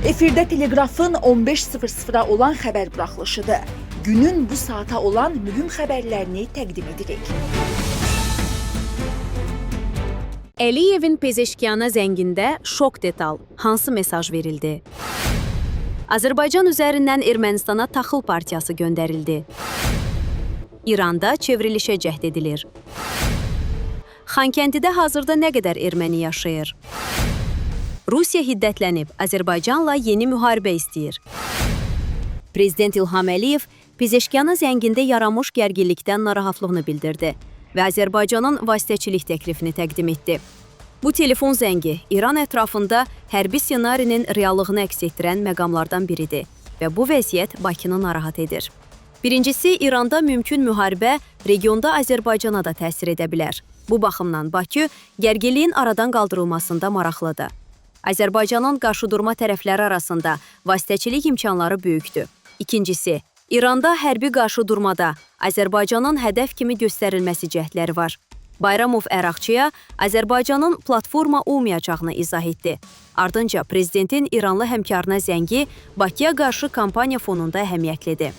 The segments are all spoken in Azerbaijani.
Efirdə Teleqrafın 15:00-a olan xəbər buraxılışıdır. Günün bu saata olan mühüm xəbərlərini təqdim edirik. Əliyevin Pezeşkiyana zəngində şok detal. Hansı mesaj verildi? Azərbaycan üzərindən Ermənistana taxıl partiyası göndərildi. İranda çevrilişə cəhd edilir. Xankəndidə hazırda nə qədər erməni yaşayır? Rusiya hiddətlənib, Azərbaycanla yeni müharibə istəyir. Prezident İlham Əliyev Pezeşkiyana zəngində yaranmış gərginlikdən narahatlığını bildirdi və Azərbaycanın vasitəçilik təklifini təqdim etdi. Bu telefon zəngi İran ətrafında hərbi ssenarinin reallığını əks etdirən məqamlardan biridir və bu vəziyyət Bakını narahat edir. Birincisi, İranda mümkün müharibə regionda Azərbaycana da təsir edə bilər. Bu baxımdan Bakı gərginliyin aradan qaldırılmasında maraqlıdır. Azərbaycanın qarşıdurma tərəfləri arasında vasitəçilik imkanları böyükdür. İkincisi, İranda hərbi qarşıdurmada Azərbaycanın hədəf kimi göstərilməsi cəhdləri var. Bayramov Əraqçıya Azərbaycanın platforma olmayacağını izah etdi. Ardınca prezidentin İranlı həmkarına zəngi Bakıya qarşı kampaniya fonunda əhəmiyyətlidir.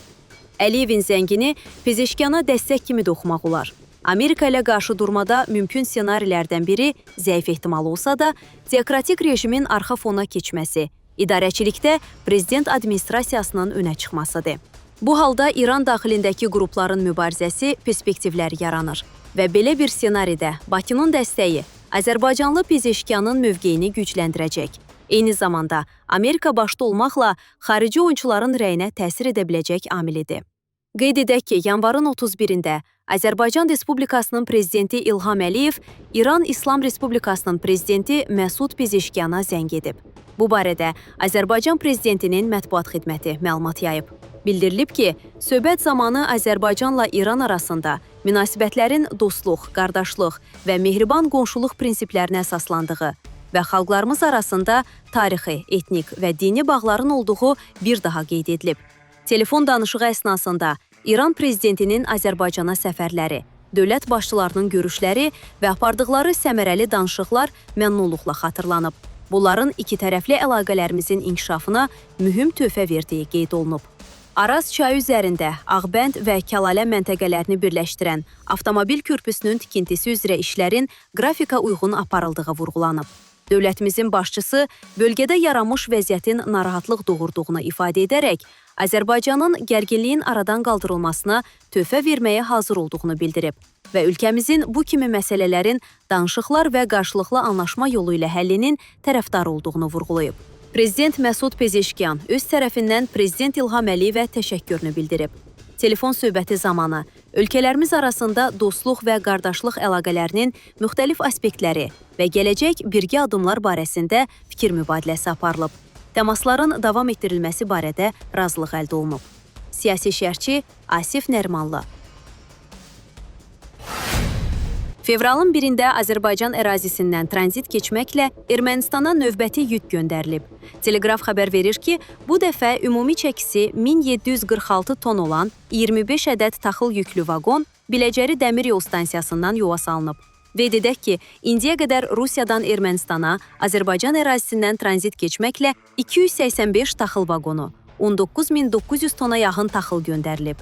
Əliyevin zəngini Pezeşkiyana dəstək kimi də oxumaq olar. Amerika ilə qarşıdurmada mümkün ssenarilərdən biri zəif ehtimal olsa da, teokratik rejimin arxa fona keçməsi, idarəçilikdə prezident administrasiyasının önə çıxmasıdır. Bu halda İran daxilindəki qrupların mübarizəsi perspektivləri yaranır və belə bir ssenaridə Bakının dəstəyi Azərbaycanlı Pezeşkiyanın mövqeyini gücləndirəcək. Eyni zamanda Amerika başda olmaqla xarici oyunçuların rəyinə təsir edə biləcək amilidir. Qeyd edək ki, yanvarın 31-də Azərbaycan Respublikasının prezidenti İlham Əliyev İran İslam Respublikasının prezidenti Məsud Pezeşkiyana zəng edib. Bu barədə Azərbaycan prezidentinin mətbuat xidməti məlumat yayıb. Bildirilib ki, söhbət zamanı Azərbaycanla İran arasında münasibətlərin dostluq, qardaşlıq və mehriban qonşuluq prinsiplərinə əsaslandığı və xalqlarımız arasında tarixi, etnik və dini bağların olduğu bir daha qeyd edilib. Telefon danışığı əsnasında İran prezidentinin Azərbaycana səfərləri, dövlət başçılarının görüşləri və apardıqları səmərəli danışıqlar məmnunluqla xatırlanıb. Bunların ikitərəfli əlaqələrimizin inkişafına mühüm töhfə verdiyi qeyd olunub. Araz çayı üzərində Ağbənd və Kəlalə məntəqələrini birləşdirən avtomobil körpüsünün tikintisi üzrə işlərin qrafika uyğun aparıldığı vurğulanıb. Dövlətimizin başçısı bölgədə yaranmış vəziyyətin narahatlıq doğurduğunu ifadə edərək, Azərbaycanın gərginliyin aradan qaldırılmasına töhfə verməyə hazır olduğunu bildirib və ölkəmizin bu kimi məsələlərin danışıqlar və qarşılıqlı anlaşma yolu ilə həllinin tərəfdarı olduğunu vurğulayıb. Prezident Məsud Pezeşkiyan öz tərəfindən Prezident İlham Əliyevə təşəkkürünü bildirib. Telefon söhbəti zamanı ölkələrimiz arasında dostluq və qardaşlıq əlaqələrinin müxtəlif aspektləri və gələcək birgə addımlar barəsində fikir mübadiləsi aparılıb. Təmasların davam etdirilməsi barədə razılıq əldə olunub. Siyasi şərhçi Asif Nərimanlı. Fevralın 1-də Azərbaycan ərazisindən tranzit keçməklə Ermənistana növbəti yük göndərilib. Teleqraf xəbər verir ki, bu dəfə ümumi çəkisi 1746 ton olan 25 ədəd taxıl yüklü vaqon Biləcəri dəmir yol stansiyasından yola salınıb. Qeyd edək ki, indiyə qədər Rusiyadan Ermənistana Azərbaycan ərazisindən tranzit keçməklə 285 taxıl vaqonu, 19.900 tona yaxın taxıl göndərilib.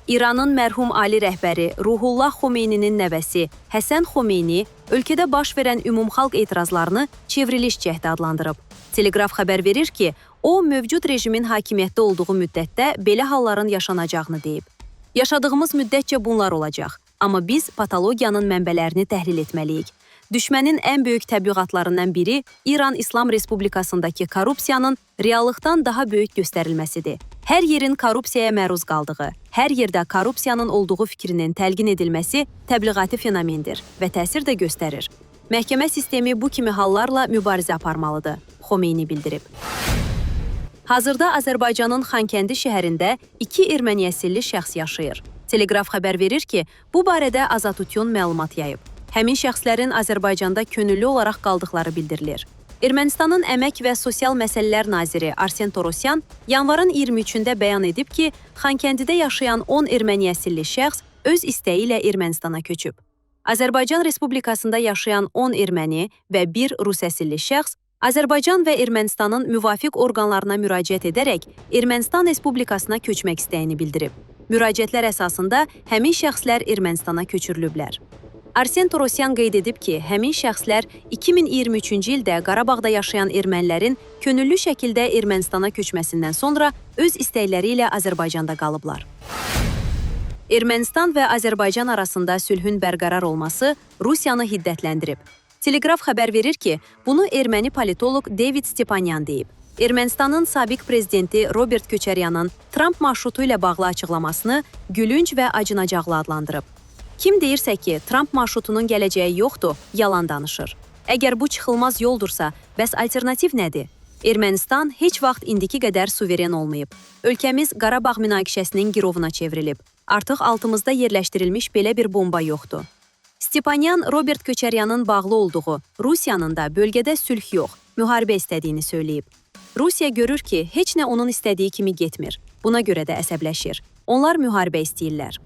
İranın mərhum ali rəhbəri Ruhullah Xomeyninin nəvəsi Həsən Xomeyni ölkədə baş verən ümumxalq etirazlarını çevriliş cəhdi adlandırıb. Teleqraf xəbər verir ki, o mövcud rejimin hakimiyyətdə olduğu müddətdə belə halların yaşanacağını deyib. Yaşadığımız müddətcə bunlar olacaq, amma biz patologiyanın mənbələrini təhlil etməliyik. Düşmənin ən böyük təbliğatlarından biri İran İslam Respublikasındakı korrupsiyanın reallıqdan daha böyük göstərilməsidir. Hər yerin korrupsiyaya məruz qaldığı, hər yerdə korrupsiyanın olduğu fikrinin təlqin edilməsi təbliğati fenomendir və təsir də göstərir. Məhkəmə sistemi bu kimi hallarla mübarizə aparmalıdır, Xomeyni bildirib. Hazırda Azərbaycanın Xankəndi şəhərində 2 erməni əsilli şəxs yaşayır. Teleqraf xəbər verir ki, bu barədə Azatutyun məlumat yayıb. Həmin şəxslərin Azərbaycanda könüllü olaraq qaldıqları bildirilir. Ermənistanın Əmək və Sosial Məsələlər Naziri Arsen Torosyan yanvarın 23-də bəyan edib ki, Xankəndidə yaşayan 10 erməni əsilli şəxs öz istəyi ilə Ermənistana köçüb. Azərbaycan Respublikasında yaşayan 10 erməni və 1 rus əsilli şəxs Azərbaycan və Ermənistanın müvafiq orqanlarına müraciət edərək Ermənistan Respublikasına köçmək istəyini bildirib. Müraciətlər əsasında həmin şəxslər Ermənistana köçürülüblər. Arsen Torosyan qeyd edib ki, həmin şəxslər 2023-cü ildə Qarabağda yaşayan ermənilərin könüllü şəkildə Ermənistana köçməsindən sonra öz istəkləri ilə Azərbaycanda qalıblar. Ermənistan və Azərbaycan arasında sülhün bərqərar olması Rusiyanı hiddətləndirib. Telegraf xəbər verir ki, bunu erməni politoloq David Stepanyan deyib. Ermənistanın sabiq prezidenti Robert Köçəryanın Tramp marşrutu ilə bağlı açıqlamasını gülünc və acınacaqlı adlandırıb. Kim deyirsə ki, Tramp marşrutunun gələcəyi yoxdur, yalan danışır. Əgər bu çıxılmaz yoldursa, bəs alternativ nədir? Ermənistan heç vaxt indiki qədər suveren olmayıb. Ölkəmiz Qarabağ münaqişəsinin girovuna çevrilib. Artıq altımızda yerləşdirilmiş belə bir bomba yoxdur. Stepanyan Robert Köçəryanın bağlı olduğu Rusiyanın da bölgədə sülh yox, müharibə istədiyini söyləyib. Rusiya görür ki, heç nə onun istədiyi kimi getmir. Buna görə də əsəbləşir. Onlar müharibə istəyirlər.